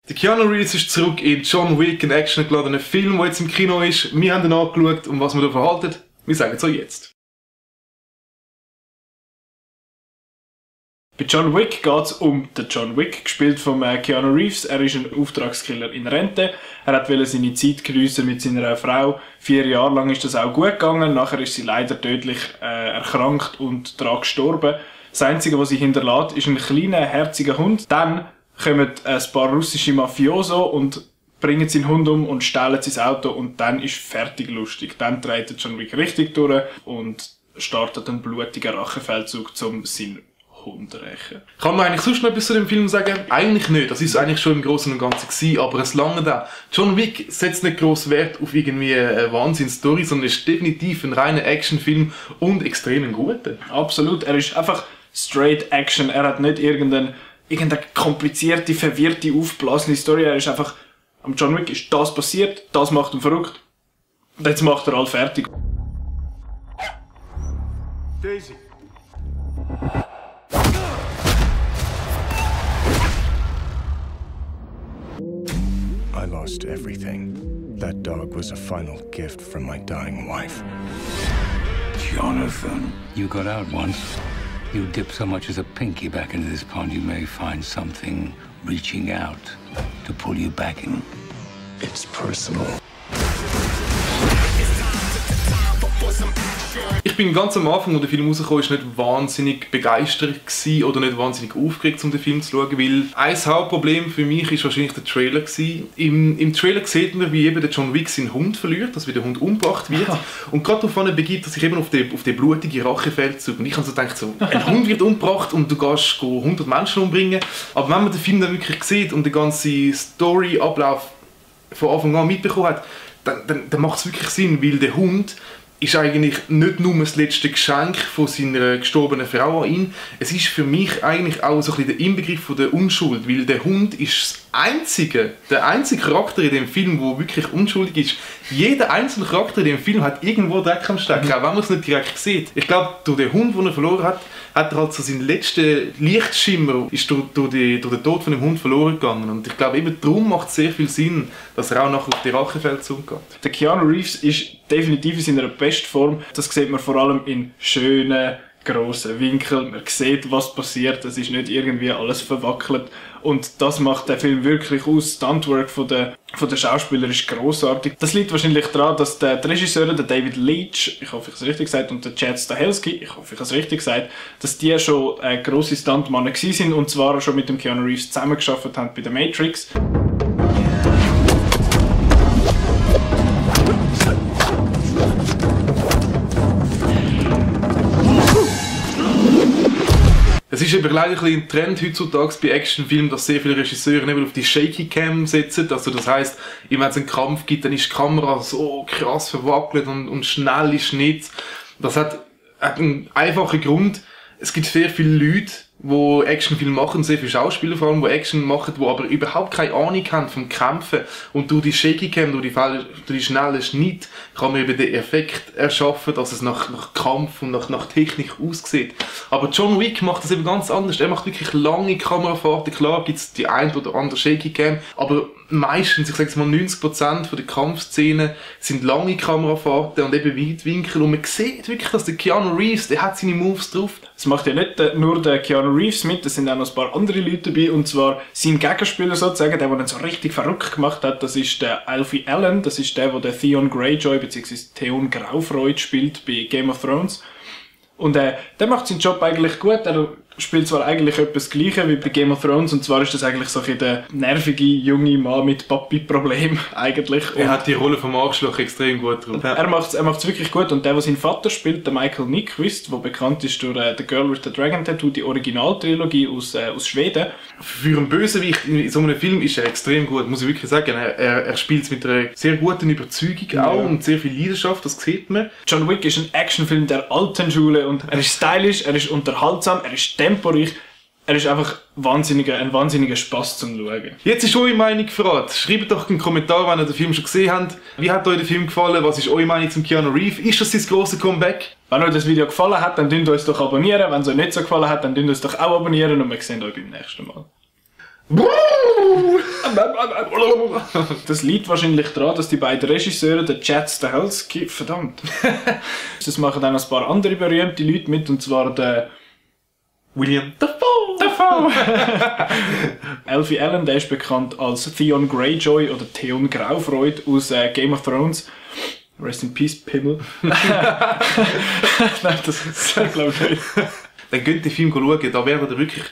Der Keanu Reeves ist zurück in John Wick, ein actiongeladener Film, der jetzt im Kino ist. Wir haben ihn angeschaut und was wir davon halten, wir sagen es euch jetzt. Bei John Wick geht es um den John Wick, gespielt von Keanu Reeves. Er ist ein Auftragskiller in Rente. Er wollte seine Zeit geniessen mit seiner Frau. 4 Jahre lang ist das auch gut gegangen. Nachher ist sie leider tödlich erkrankt und daran gestorben. Das Einzige, was sie hinterlässt, ist ein kleiner, herziger Hund. Dann kommen ein paar russische Mafioso und bringen seinen Hund um und stehlen sein Auto und dann ist fertig lustig. Dann dreht der John Wick richtig durch und startet einen blutigen Rachefeldzug, um seinen Hund zu rächen. Kann man eigentlich sonst noch etwas zu dem Film sagen? Eigentlich nicht, das ist eigentlich schon im Großen und Ganzen gewesen, aber es lange da. John Wick setzt nicht gross Wert auf irgendwie eine Wahnsinns-Story, sondern ist definitiv ein reiner Actionfilm und extrem ein guter. Absolut, er ist einfach straight Action, er hat nicht irgendeine komplizierte, verwirrte, aufblasene Story. Er ist einfach, am John Wick ist das passiert, das macht ihn verrückt. Und jetzt macht er all fertig. Daisy. I lost everything. That dog was a final gift from my dying wife. Jonathan, you got out once. You dip so much as a pinky back into this pond, you may find something reaching out to pull you back in. It's personal. Ich bin ganz am Anfang, als der Film rauskam, nicht wahnsinnig begeistert gewesen oder nicht wahnsinnig aufgeregt, um den Film zu schauen, weil ein Hauptproblem für mich ist wahrscheinlich der Trailer gewesen. Im Trailer sieht man, wie eben der John Wick seinen Hund verliert, dass wie der Hund umgebracht wird. Und gerade davon begibt er sich eben auf den blutigen Rachefeldzug. Und ich habe so gedacht, ein Hund wird umgebracht und du gehst 100 Menschen umbringen. Aber wenn man den Film dann wirklich sieht und den ganzen Story-Ablauf von Anfang an mitbekommen hat, dann macht es wirklich Sinn, weil der Hund ist eigentlich nicht nur das letzte Geschenk von seiner gestorbenen Frau an ihn. Es ist für mich eigentlich auch so ein bisschen der Inbegriff von der Unschuld, weil der Hund ist der einzige Charakter in dem Film, der wirklich unschuldig ist. Jeder einzelne Charakter in dem Film hat irgendwo Dreck am Stecken, auch wenn man es nicht direkt sieht. Ich glaube, durch den Hund, den er verloren hat, hat er halt so seinen letzten Lichtschimmer ist durch den Tod von dem Hund verloren gegangen. Und ich glaube, eben darum macht es sehr viel Sinn, dass er auch nachher auf die Rachefeldzug geht. Der Keanu Reeves ist definitiv in seiner Bestform. Das sieht man vor allem in schönen, grossen Winkeln. Man sieht, was passiert. Es ist nicht irgendwie alles verwackelt. Und das macht der Film wirklich aus. Das Stuntwork von der Schauspieler ist grossartig. Das liegt wahrscheinlich daran, dass der Regisseur, der David Leitch, ich hoffe, ich habe es richtig gesagt, und der Chad Stahelski, ich hoffe, ich habe es richtig gesagt, dass die schon grosse Stuntmannen gewesen sind und zwar schon mit dem Keanu Reeves zusammengearbeitet haben bei The Matrix. Es ist eben leider ein Trend heutzutage bei Actionfilmen, dass sehr viele Regisseure eben auf die Shaky Cam setzen. Also das heisst, wenn es einen Kampf gibt, dann ist die Kamera so krass verwackelt und schnell ist nicht. Das hat einen einfachen Grund. Es gibt sehr viele Leute, die Actionfilme machen, sehr viele Schauspieler vor allem, die Action machen, die aber überhaupt keine Ahnung haben vom Kämpfen. Und durch die Shaky Cam, durch die schnellen Schnitt, kann man eben den Effekt erschaffen, dass es nach Kampf und nach Technik aussieht. Aber John Wick macht das eben ganz anders. Er macht wirklich lange Kamerafahrten. Klar gibt es die ein oder andere Shaky Cam, aber meistens, ich sage jetzt mal 90% der Kampfszenen sind lange Kamerafahrten und eben Weitwinkel. Und man sieht wirklich, dass der Keanu Reeves, der hat seine Moves drauf. Es macht ja nicht nur der Keanu Reeves mit, es sind auch noch ein paar andere Leute dabei. Und zwar sein Gegenspieler sozusagen, der ihn so richtig verrückt gemacht hat, das ist der Alfie Allen. Das ist der Theon Greyjoy bzw. Theon Graufreud spielt bei Game of Thrones. Und der macht seinen Job eigentlich gut. Er spielt zwar eigentlich etwas Gleiches wie bei Game of Thrones, und zwar ist das eigentlich so ein der nervige junge Mann mit Papi-Problem eigentlich. Er hat die Rolle vom Arschloch extrem gut drauf. Er macht's wirklich gut, und der seinen Vater spielt, der Michael Nyqvist, der bekannt ist durch The Girl with the Dragon Tattoo, die Originaltrilogie aus Schweden. Für einen Bösewicht in so einem Film ist er extrem gut, muss ich wirklich sagen. Er spielt es mit einer sehr guten Überzeugung auch und sehr viel Leidenschaft, das sieht man. John Wick ist ein Actionfilm der alten Schule und er ist stylisch, er ist unterhaltsam, er ist temporeich. Er ist einfach ein wahnsinniger Spass zum Schauen. Jetzt ist eure Meinung gefragt. Schreibt doch einen Kommentar, wenn ihr den Film schon gesehen habt. Wie hat euch der Film gefallen? Was ist eure Meinung zum Keanu Reeves? Ist das sein grosses Comeback? Wenn euch das Video gefallen hat, dann dünnt uns doch abonnieren. Wenn es euch nicht so gefallen hat, dann dünnt uns doch auch abonnieren und wir sehen euch beim nächsten Mal. Das liegt wahrscheinlich daran, dass die beiden Regisseure, der Chad Stahelski, verdammt. Das machen dann noch ein paar andere berühmte Leute mit, und zwar der William Dafoe. Alfie Allen, der ist bekannt als Theon Greyjoy oder Theon Graufreud aus Game of Thrones. Rest in Peace, Pimmel. Nein, das glaube ich nicht. Dann könnt ihr den Film schauen, da werdet ihr wirklich...